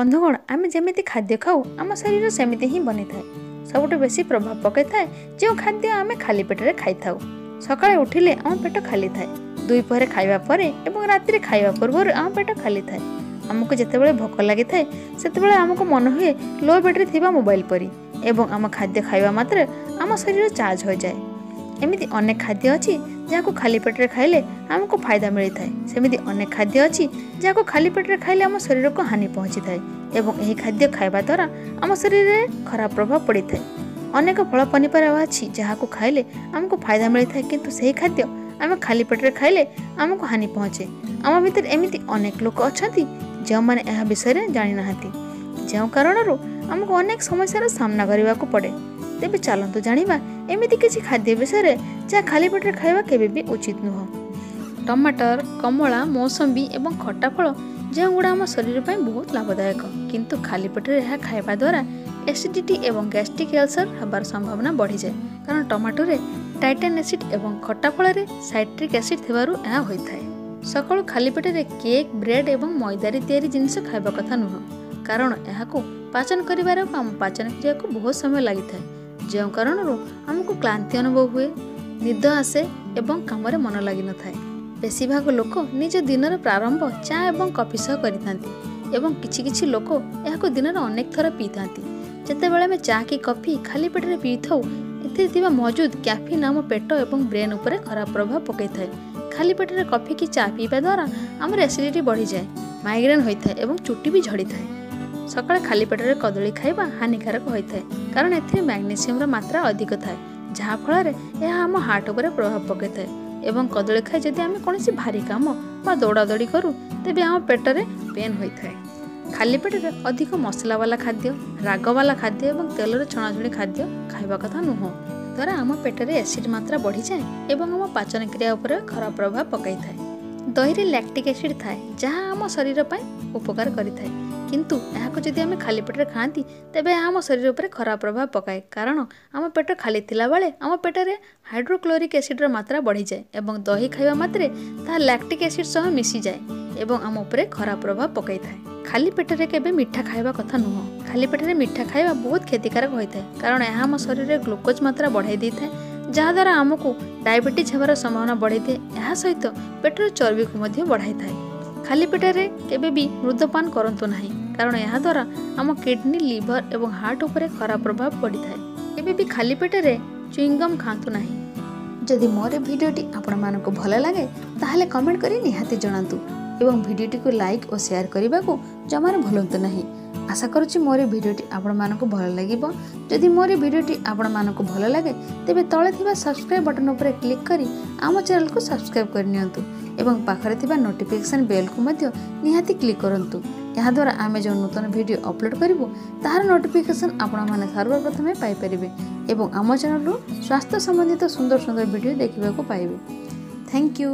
ବନ୍ଧୁଗଣ, ଆମେ ଯେମିତି ଖାଦ୍ୟ ଖାଉ ଆମ ଶରୀର ସେମିତି ହିଁ ବନିଥାଏ। ସବୁଠୁ ବେଶୀ ପ୍ରଭାବ ପକାଇଥାଏ ଯେଉଁ ଖାଦ୍ୟ ଆମେ ଖାଲି ପେଟରେ ଖାଇଥାଉ। ସକାଳେ ଉଠିଲେ ଆମ ପେଟ ଖାଲି ଥାଏ, ଦୁଇ ପହରେ ଖାଇବା ପରେ ଏବଂ ରାତିରେ ଖାଇବା ପୂର୍ବରୁ ଆମ ପେଟ ଖାଲି ଥାଏ। ଆମକୁ ଯେତେବେଳେ ଭୋକ ଲାଗିଥାଏ ସେତେବେଳେ ଆମକୁ ମନେ ହୁଏ ଲୋ ବ୍ୟାଟେରୀ ଥିବା ମୋବାଇଲ ପରି, ଏବଂ ଆମ ଖାଦ୍ୟ ଖାଇବା ମାତ୍ରେ ଆମ ଶରୀର ଚାର୍ଜ ହୋଇଯାଏ। ଏମିତି ଅନେକ ଖାଦ୍ୟ ଅଛି ଯାହାକୁ ଖାଲି ପେଟରେ ଖାଇଲେ ଆମକୁ ଫାଇଦା ମିଳିଥାଏ। ସେମିତି ଅନେକ ଖାଦ୍ୟ ଅଛି ଯାହାକୁ ଖାଲି ପେଟରେ ଖାଇଲେ ଆମ ଶରୀରକୁ ହାନି ପହଞ୍ଚିଥାଏ ଏବଂ ଏହି ଖାଦ୍ୟ ଖାଇବା ଦ୍ୱାରା ଆମ ଶରୀରରେ ଖରାପ ପ୍ରଭାବ ପଡ଼ିଥାଏ। ଅନେକ ଫଳ ପନିପରିବା ଅଛି ଯାହାକୁ ଖାଇଲେ ଆମକୁ ଫାଇଦା ମିଳିଥାଏ, କିନ୍ତୁ ସେହି ଖାଦ୍ୟ ଆମେ ଖାଲି ପେଟରେ ଖାଇଲେ ଆମକୁ ହାନି ପହଞ୍ଚେ। ଆମ ଭିତରେ ଏମିତି ଅନେକ ଲୋକ ଅଛନ୍ତି ଯେଉଁମାନେ ଏହା ବିଷୟରେ ଜାଣିନାହାନ୍ତି, ଯେଉଁ କାରଣରୁ ଆମକୁ ଅନେକ ସମସ୍ୟାର ସାମ୍ନା କରିବାକୁ ପଡ଼େ। ତେବେ ଚାଲନ୍ତୁ ଜାଣିବା ଏମିତି କିଛି ଖାଦ୍ୟ ବିଷୟରେ ଯାହା ଖାଲି ପେଟରେ ଖାଇବା କେବେ ବି ଉଚିତ ନୁହଁ। ଟମାଟର, କମଳା, ମୌସମ୍ବି ଏବଂ ଖଟା ଫଳ ଯେଉଁଗୁଡ଼ା ଆମ ଶରୀର ପାଇଁ ବହୁତ ଲାଭଦାୟକ, କିନ୍ତୁ ଖାଲି ପେଟରେ ଏହା ଖାଇବା ଦ୍ୱାରା ଏସିଡ଼ିଟି ଏବଂ ଗ୍ୟାଷ୍ଟ୍ରିକ୍ ଅଲସର ହେବାର ସମ୍ଭାବନା ବଢ଼ିଯାଏ। କାରଣ ଟମାଟୋରେ ଟାଇଟାନ୍ ଏସିଡ୍ ଏବଂ ଖଟା ଫଳରେ ସାଇଟ୍ରିକ୍ ଏସିଡ୍ ଥିବାରୁ ଏହା ହୋଇଥାଏ। ସକାଳୁ ଖାଲି ପେଟରେ କେକ୍, ବ୍ରେଡ୍ ଏବଂ ମଇଦାରେ ତିଆରି ଜିନିଷ ଖାଇବା କଥା ନୁହଁ, କାରଣ ଏହାକୁ ପାଚନ କରିବାରେ ଆମ ପାଚନ କ୍ରିୟାକୁ ବହୁତ ସମୟ ଲାଗିଥାଏ, ଯେଉଁ କାରଣରୁ ଆମକୁ କ୍ଳାନ୍ତି ଅନୁଭବ ହୁଏ, ନିଦ ଆସେ ଏବଂ କାମରେ ମନ ଲାଗିନଥାଏ। ବେଶୀଭାଗ ଲୋକ ନିଜ ଦିନର ପ୍ରାରମ୍ଭ ଚା ଏବଂ କଫି ସହ କରିଥାନ୍ତି ଏବଂ କିଛି କିଛି ଲୋକ ଏହାକୁ ଦିନରେ ଅନେକ ଥର ପିଇଥାନ୍ତି। ଯେତେବେଳେ ଆମେ ଚା କି କଫି ଖାଲି ପେଟରେ ପିଇଥାଉ, ଏଥିରେ ଥିବା ମଜୁଦ କ୍ୟାଫିନ୍ ଆମ ପେଟ ଏବଂ ବ୍ରେନ୍ ଉପରେ ଖରାପ ପ୍ରଭାବ ପକାଇଥାଏ। ଖାଲି ପେଟରେ କଫି କି ଚା ପିଇବା ଦ୍ୱାରା ଆମର ଏସିଡ଼ିଟି ବଢ଼ିଯାଏ, ମାଇଗ୍ରେନ୍ ହୋଇଥାଏ ଏବଂ ଚୁଟି ବି ଝଡ଼ିଥାଏ। ସକାଳେ ଖାଲି ପେଟରେ କଦଳୀ ଖାଇବା ହାନିକାରକ ହୋଇଥାଏ, କାରଣ ଏଥିରେ ମ୍ୟାଗ୍ନେସିୟମର ମାତ୍ରା ଅଧିକ ଥାଏ, ଯାହାଫଳରେ ଏହା ଆମ ହାର୍ଟ ଉପରେ ପ୍ରଭାବ ପକାଇଥାଏ। ଏବଂ କଦଳୀ ଖାଇ ଯଦି ଆମେ କୌଣସି ଭାରି କାମ ବା ଦୌଡ଼ାଦୌଡ଼ି କରୁ ତେବେ ଆମ ପେଟରେ ପେନ୍ ହୋଇଥାଏ। ଖାଲି ପେଟରେ ଅଧିକ ମସଲାବାଲା ଖାଦ୍ୟ, ରାଗବାଲା ଖାଦ୍ୟ ଏବଂ ତେଲରେ ଛଣାଛୁଣି ଖାଦ୍ୟ ଖାଇବା କଥା ନୁହଁ। ଦ୍ୱାରା ଆମ ପେଟରେ ଏସିଡ୍ ମାତ୍ରା ବଢ଼ିଯାଏ ଏବଂ ଆମ ପାଚନ କ୍ରିୟା ଉପରେ ଖରାପ ପ୍ରଭାବ ପକାଇଥାଏ। ଦହିରେ ଲାକ୍ଟିକ୍ ଏସିଡ୍ ଥାଏ ଯାହା ଆମ ଶରୀର ପାଇଁ ଉପକାର କରିଥାଏ, କିନ୍ତୁ ଏହାକୁ ଯଦି ଆମେ ଖାଲି ପେଟରେ ଖାଆନ୍ତି ତେବେ ଏହା ଆମ ଶରୀର ଉପରେ ଖରାପ ପ୍ରଭାବ ପକାଏ। କାରଣ ଆମ ପେଟ ଖାଲି ଥିଲାବେଳେ ଆମ ପେଟରେ ହାଇଡ୍ରୋକ୍ଲୋରିକ୍ ଏସିଡ୍ର ମାତ୍ରା ବଢ଼ିଯାଏ ଏବଂ ଦହି ଖାଇବା ମାତ୍ରେ ତାହା ଲାକ୍ଟିକ୍ ଏସିଡ୍ ସହ ମିଶିଯାଏ ଏବଂ ଆମ ଉପରେ ଖରାପ ପ୍ରଭାବ ପକାଇଥାଏ। ଖାଲି ପେଟରେ କେବେ ମିଠା ଖାଇବା କଥା ନୁହଁ। ଖାଲି ପେଟରେ ମିଠା ଖାଇବା ବହୁତ କ୍ଷତିକାରକ ହୋଇଥାଏ, କାରଣ ଏହା ଆମ ଶରୀରରେ ଗ୍ଲୁକୋଜ୍ ମାତ୍ରା ବଢ଼ାଇ ଦେଇଥାଏ, ଯାହାଦ୍ୱାରା ଆମକୁ ଡାଇବେଟିସ୍ ହେବାର ସମ୍ଭାବନା ବଢ଼ାଇଥାଏ। ଏହା ସହିତ ପେଟର ଚର୍ବିକୁ ମଧ୍ୟ ବଢ଼ାଇଥାଏ। ଖାଲି ପେଟରେ କେବେ ବି ମୃଦପାନ କରନ୍ତୁ ନାହିଁ, କାରଣ ଏହାଦ୍ୱାରା ଆମ କିଡ଼ନୀ, ଲିଭର ଏବଂ ହାର୍ଟ ଉପରେ ଖରାପ ପ୍ରଭାବ ପଡ଼ିଥାଏ। କେବେ ବି ଖାଲି ପେଟରେ ଚୁଇଙ୍ଗମ୍ ଖାଆନ୍ତୁ ନାହିଁ। ଯଦି ମୋର ଭିଡ଼ିଓଟି ଆପଣମାନଙ୍କୁ ଭଲ ଲାଗେ ତାହେଲେ କମେଣ୍ଟ କରି ନିହାତି ଜଣାନ୍ତୁ ଏବଂ ଭିଡ଼ିଓଟିକୁ ଲାଇକ୍ ଓ ସେୟାର କରିବାକୁ ଜମାରୁ ଭୁଲନ୍ତୁ ନାହିଁ। ଆଶା କରୁଛି ମୋର ଭିଡ଼ିଓଟି ଆପଣମାନଙ୍କୁ ଭଲ ଲାଗିବ। ଯଦି ମୋର ଭିଡ଼ିଓଟି ଆପଣମାନଙ୍କୁ ଭଲ ଲାଗେ ତେବେ ତଳେ ଥିବା ସବସ୍କ୍ରାଇବ୍ ବଟନ୍ ଉପରେ କ୍ଲିକ୍ କରି ଆମ ଚ୍ୟାନେଲକୁ ସବସ୍କ୍ରାଇବ୍ କରିନିଅନ୍ତୁ ଏବଂ ପାଖରେ ଥିବା ନୋଟିଫିକେସନ୍ ବେଲ୍କୁ ମଧ୍ୟ ନିହାତି କ୍ଲିକ୍ କରନ୍ତୁ। ଏହାଦ୍ୱାରା ଆମେ ଯେଉଁ ନୂତନ ଭିଡ଼ିଓ ଅପଲୋଡ଼ କରିବୁ ତାହାର ନୋଟିଫିକେସନ୍ ଆପଣମାନେ ସର୍ବପ୍ରଥମେ ପାଇପାରିବେ ଏବଂ ଆମ ଚ୍ୟାନେଲରୁ ସ୍ୱାସ୍ଥ୍ୟ ସମ୍ବନ୍ଧିତ ସୁନ୍ଦର ସୁନ୍ଦର ଭିଡ଼ିଓ ଦେଖିବାକୁ ପାଇବେ। Thank you.